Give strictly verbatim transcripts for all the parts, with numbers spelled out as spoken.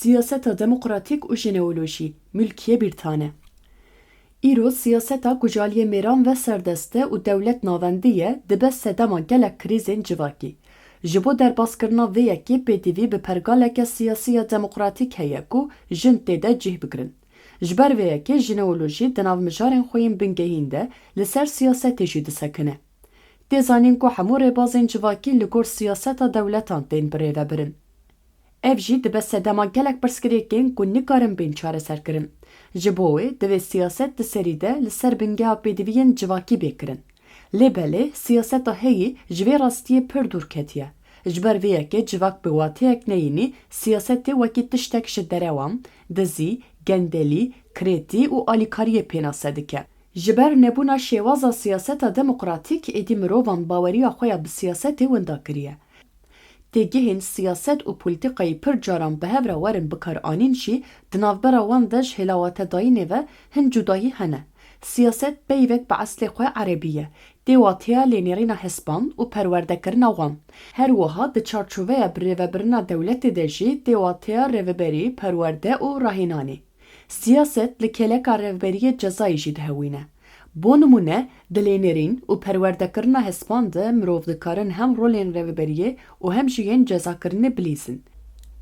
Siyaseta demokratîk û jineolojî, Mülkiye Birtane. Îro siyaseta ku ji aliyê mêran ve serdest e û dewlet navendî ye, dibe sedema gelek krîzên civakî. Ji bo derbaskirina vê yekê pêdivî bi pergaleke siyasî ya demokratîk heye ku jin tê de cih bigirin. Ji ber vê yekê jineolojî di nav mijarên xwe yên bingehîn de li ser siyasetê jî disekine. Tê zanîn ku hemû rêbazên civakî li gor siyaseta dewletan tên birêvebirin. Ev jî dibe sedema gelek pirsgirêkên ku nikarin bên çareserkirin. Ji bo wê divê siyaset di serî de li ser bingeha pêdiviyên civakî bê kirin. Lê belê siyaseta heyî ji vê rastiyê pir dûr ketiye. Ji ber vê yekê civak bi wateyek neyînî siyasetê wekî tiştek ji derewan, dizî, gendelî, kirêtî û alîkariyê pênase dike. Ji ber nebûna şêwaza siyaseta demokratîk êdî mirovan baweriya xwe ya bi siyasetê winda kiriye. Têgihên siyaset û polîtîkayê pir caran bi hev re werin bikaranîn jî di navbera wan de ji hêlawatedayînê ve hin cudahî hene. Siyaset peyvek bi eslê xwe erebî ye. Tê wateya lênêrîna hespan û perwerdekirina wan. Her wiha di çarçoveya birêvebirina dewletê de jî tê wateya rêveberî, perwerde û rahînanê. Siyaset li kêleka rêveberiyê cezayê jî dihewîne. Bo nimûne, di lênêrîn û perwerdekirina hespan de mirov dikarin hem rolên rêveberiyê û hem jî yên cezakirinê bilîzin.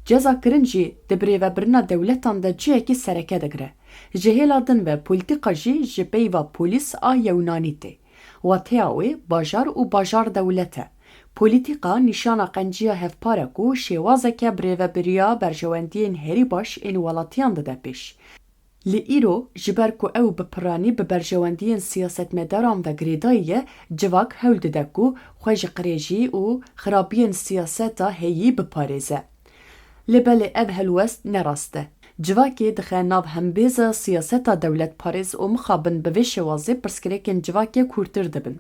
Cezakirin jî di birêvebirina dewletan de cihekî sereke digire. Ji hêla din ve polîtîka jî ji peyva polîs a Yewnanî tê. Wateya wê bajar û bajar dewlet e. Polîtîka nîşana qenciya hevpar e ku şêwazeke birêvebiriya berjewendiyên herî baş ên welatiyan dide pêş. Li îro, ji ber ku ew bi piranî bi berjewendiyên siyasetmedaran ve girêdayî ye, civak hewl dide ku xwe ji qirêjî û xirabiyên siyaseta heyî biparêze. Lê belê ev helwest ne rast e. Civakê dixe nav hembêza siyaseta dewletparêz û mixabin bi vê şêwazê pirsgirêkên civakê kûrtir dibin.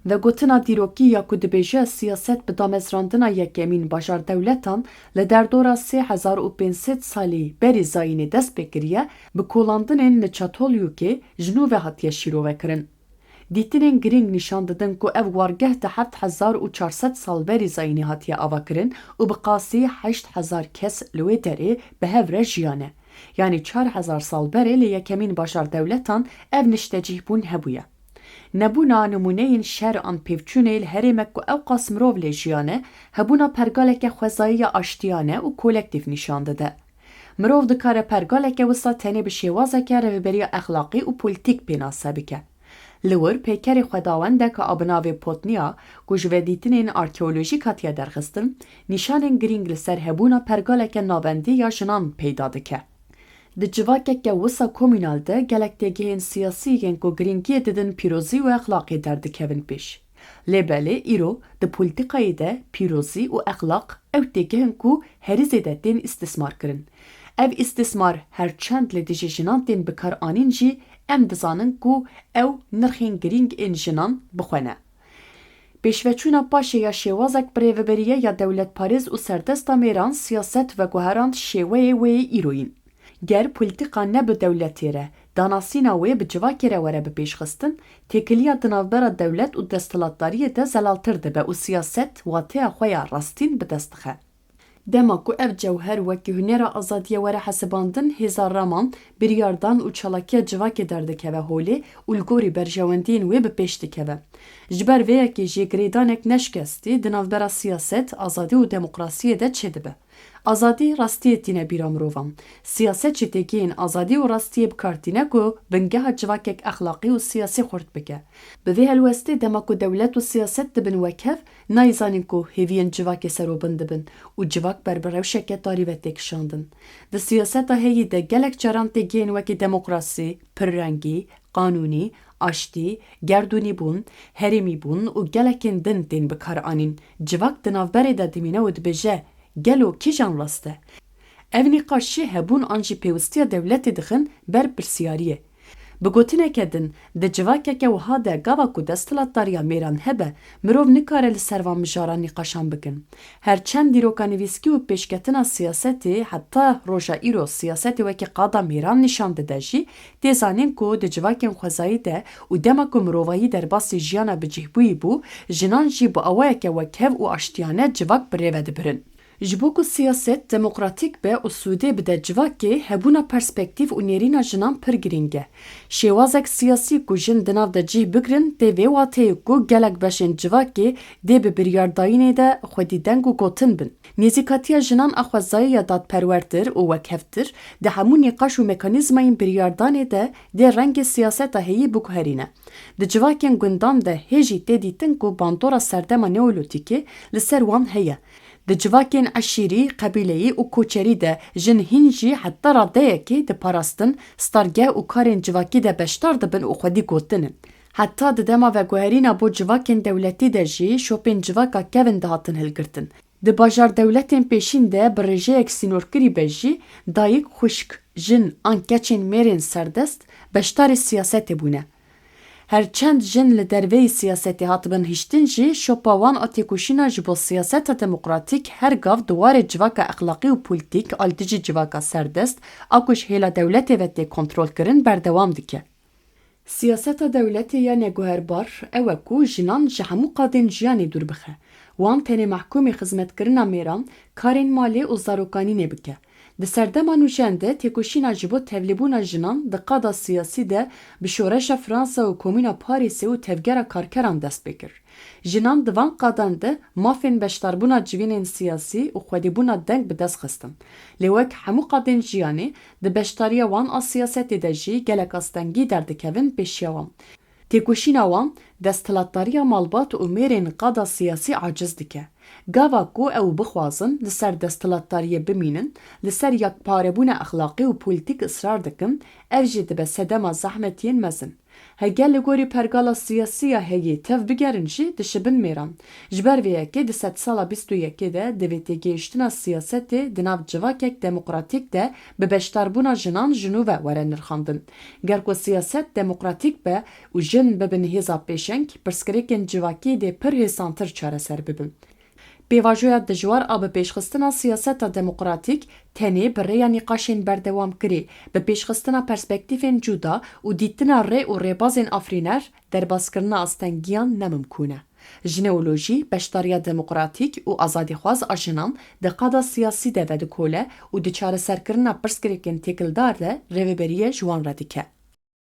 Vegotina dîrokî ya ku dibêje siyaset bi damezrandina yekemîn bajardewletan li derdora sê hezar û pênc sed salî berî zayînê dest pê kiriye, bi kolandinên li Çatolyûkê ji nû ve hatiye şîrovekirin. Dîtinên girîng nîşan didin ku ev wargeh di heft hezar û çar sed sal berî zayînê hatiye avakirin û bi qasî heşt hezar kes li wê derê bi hev re jiyane. Yanî çar hezar sal berê li yekemîn bajardewletan ev niştecihbûn hebûye. Nebûna nimûneyên şer an pêvçûnê li herêmek ku ewqas mirov lê jiyane, hebûna pergaleke xwezayî ya aştiyane û kolektîf nîşan dide. Mirov dikare pergaleke wisa tenê bi şêwazeke rêveberiya exlaqî û polîtîk pênase bike. Li wir peykerê xwedawendeke a bi navê Potnia, ku ji vedîtinên arkeolojîk hatiye derxistin, nîşanên girîng li ser hebûna pergaleke navendî ya jinan peyda dike. Di civakeke wisa komûnal de gelek têgihên siyasî yên ku girîngiyê didin pîrozî û exlaqê derdikevin pêş. Lê belê îro di polîtîkayê de pîrozî û exlaq ew têgih in ku herî zêde tên îstismar kirin. Ev îstismar her çend li dijî jinan tên bikaranîn jî, em dizanin ku ew nirxên girîng ên jinan bi xwe ne. Pêşveçûna paşê ya şêwazek bi rêveberiye ya dewletparêz û serdesta mêran siyaset veguherand şêweyê wê yê îroyîn. Ger polîtîka ne bi dewletê re, danasîna wê bi civakê re were bipêşxistin, têkiliya di navbera dewlet û desthilatdariyê de zelaltir dibe û siyaset wateya xwe ya rastîn bi dest dixe. Dema ku ev cewher wekî hunera azadiyê were hesibandin, hêza raman, biryardan û çalakiya civakê derdikeve holê û li gorî berjewendiyên wê bi pêş dikeve. Ji ber vê yekê jî girêdanek neşkestî di navbera siyaset, azadî û demokrasiyê de çêdibe. Azadî rastiyê tîne bîra mirovan. Siyaset jî têkeyên azadî û rastiyê bi kar tîne ku bingeha civakek exlaqî û siyasî xurt bike. Bi vê helwestê dema ku dewlet û siyaset dibin wekhev, nayê zanîn ku hêviyên civakê serobin dibin û civak ber bi rewşeke tarî ve tê kişandin. Di siyaseta heyî de gelek caran têgihên wekî demokrasî, pirrengî, qanûnî, aştî, gerdûnîbûn, herêmîbûn û gelekên din tên bikaranîn. Civak di navberê de dimîne û dibêje, gelo kîjan rast e? Ev nîqaş jî hebûn an jî pêwistiya dewletê dixin ber pirsyariyê. Bi gotineke din, di civakeke wiha de gava ku desthilatdariya mêran hebe, mirov nikare li ser van mijaran nîqaşan bikin. Her çend dîroka nivîskî û pêşketina siyasetê heta roja îro siyasetê wekî qada mêran nîşan dide jî, tê zanîn ku di civakên xwezayî de û dema ku mirovayî derbasî jiyana bicihbûyî bû, jinan jî bi awayeke wekhev û aştiyane civak bi rê ve dibirin. Ji bo ku siyaset demokratîk be û sûdê bide civakê, hebûna perspektîf û nêrîna jinan pir girîng e. Şêwazek siyasî ku jin di nav de cih bigrin, tê vê wateyê ku gelek beşên civakê dê bi biryardayînê de xwedî deng û gotin bin. Nêzîkatiya jinan a xwezayî ya dadperwertir û wekhevtir di hemû nîqaş û mekanîzmayên biryardanê de dê rengê siyaseta heyî biguherîne. Di civakên gundan de hê jî tê dîtin ku bandora serdema neolîtîkê li ser wan heye. Di civakên eşîrî, qebîleyî û koçerî de jin hîn jî heta radeyekê diparastin, stargeh û karên civakî de beşdar dibin û xwedî gotin in. Heta di dema veguherîna bo civakên dewletî de jî şopên civaka kevin dihatin hilgirtin. Di bajardewletên pêşîn de bi rêjeyek sînorkirî be jî, dayik, xwişk, jin an keçên mêrên serdest beşdarê siyasetê bûne. Her çend jin li derveyî siyasetê hatibin hiştin jî, şopa wan a têkoşîna ji bo siyaseta demokratîk her gav di warê civaka exlaqî û polîtîk a li dijî civaka serdest a ku ji hêla dewletê ve tê kontrolkirin berdewam dike. Siyaseta dewletê ya neguherbar ew e ku jinan ji hemû qadên jiyanê dûr bixe, wan tenê mehkûmê xizmetkirina mêran, karên malê û zarokanînê bike. Di serdema nûjen de têkoşîna ji bo tevlîbûna jinan di qada siyasî de bi şoreşa Fransa û Komûna Parîsê û Tevgera Karkeran dest pê kir. Jinan di van qadan de mafên beşdarbûna civînên siyasî û xwedîbûna deng bi dest xistin. Lê wek hemû qadên jiyanê, di beşdariya wan a siyasetê de jî gelek astengî derdikevin pêşiya wan. Têkoşîna wan desthilatdariya malbat û mêrên qada siyasî aciz dike. Gava ku ew bixwazin li ser desthilatdariyê bimînin, li ser yekparebûna exlaqî û polîtîk israr dikin, ev jî dibe sedema zehmetiyên mezin. Heger li gorî pergala siyasî ya heyî tev bigerin jî dişibin mêran. Ji ber vê yekê di sedsala bîst û yekê de divê têgihiştina siyasetê di nav civakek demokratîk de bi beşdarbûna jinan ji nû ve were nirxandin. Ger ku siyaset demokratîk be û jin bibin hêza pêşeng, pirsgirêkên civakî dê pir hêsantir çareser bibin. Pêvajoya dijwar a bi pêşxistina siyaseta demokratîk tenê bi rêya nîqaşên berdewamkirî, bi pêşxistina perspektîfên cuda û dîtina rê û rêbazên afirîner, derbaskirina astengiyan ne mimkûn e. Ji newolojî, beşdariya demokratîk û azadîxwaz a jinan di qada siyasî de vedikole û di çareserkirina pirsgirêkên têkildar de rêveberiye ji wan re dike.